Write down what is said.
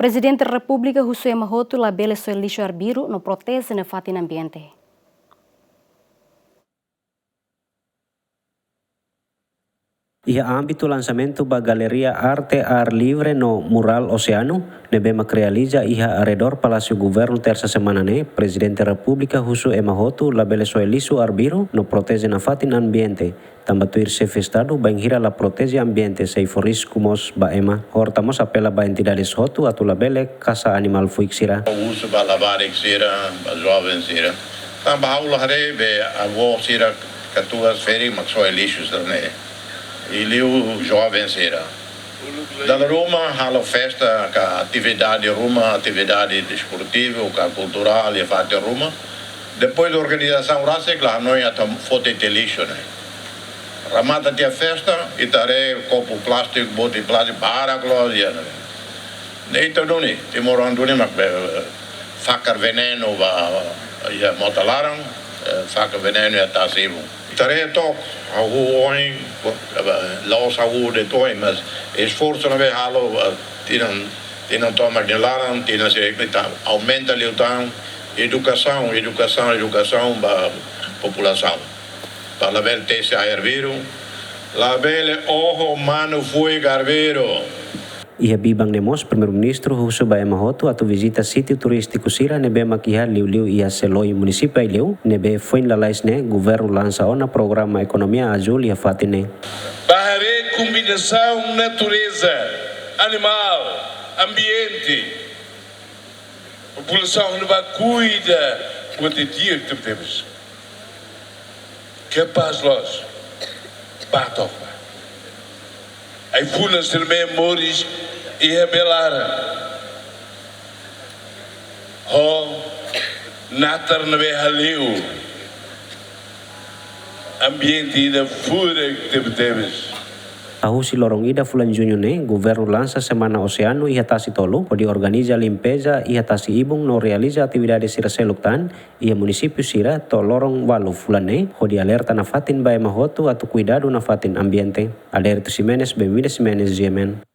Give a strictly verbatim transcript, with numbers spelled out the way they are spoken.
Prezidente Repúblika husu ema hotu labele soe lixu arbiru no proteje nafatin ambiente. Iha ámbitu lansamentu ba galeria arte ar livre no murál oseanu ne'ebé mak realiza iha arredór Palásiu Governu, Tersa semana ne'e, Prezidente Repúblika husu ema hotu labele soe lixu arbiru no proteje nafatin ambiente. Tanba tuir Xefe Estadu, bainhira la proteje ambiente sei fó risku mós ba ema. Horta mós apela ba entidades hotu atu labele kasa animál fuik sira. Husu ba labarik sira, ba joven sira. Tanba ha'u la haree be avó sira, katuas ferik mak soe lixu sira-ne'e. I liu joven sira. Dala ruma halo festa ka atividade ruma, atividade desportivu ka kulturál iha fatin ruma. Depois organizasaun rasik la hanoin atu fó tiha lixu ne'e. Remata tiha festa, ita haree kopu plástiku, bote plástiku, barak loos iha ne'e. Ne'e ita duni, timoroan duni mak be, fakar venenu ba, iha mota laran, eh, fakar venenu iha tasi ibun. Ita haree took, ha'u ohin, eh, la'ós ha'u de'it ohin, mas esforsu ne'ebé halo, eh, tinan, tinan tomak nia laran, tinan sira ita aumenta liután, edukasaun, edukasaun, edukasaun ba populasaun. Para labele tesi ai arbiru, labele oho manu fuik arbiru. Iha biban ne'e mós, Primeiru-Ministru husu ba ema hotu atu vizita sítiu turístiku sira ne'ebé mak iha liuliu iha Seloi, Munisípiu Aileu, ne'ebé foin lalais ne'e Governu lansa ona programa ekonomia azúl iha fatin ne'e. Ba haree kombinasaun natureza, animál, ambiente, populasaun ne'e ba kuida, kuandu di'ak tebetebes. Kapás loos, ba took. Ai-funan sira-ne'ebé moris iha beilaran. Ho natar ne'ebé hale'u. Ambiente ida furak tebetebes. Hahú husi loron ida fulan Juñu ne'e, Governu lansa Semana Oseanu iha Tasi Tolu, hodi organiza limpeza iha tasi ibun no realiza atividade sira seluk tan, iha munisípiu sira to'o loron ualu fulan ne'e, hodi alerta nafatin ba ema hotu atu kuidadu nafatin ambiente. Adérito Ximenes, Benvida Ximenes, G M N.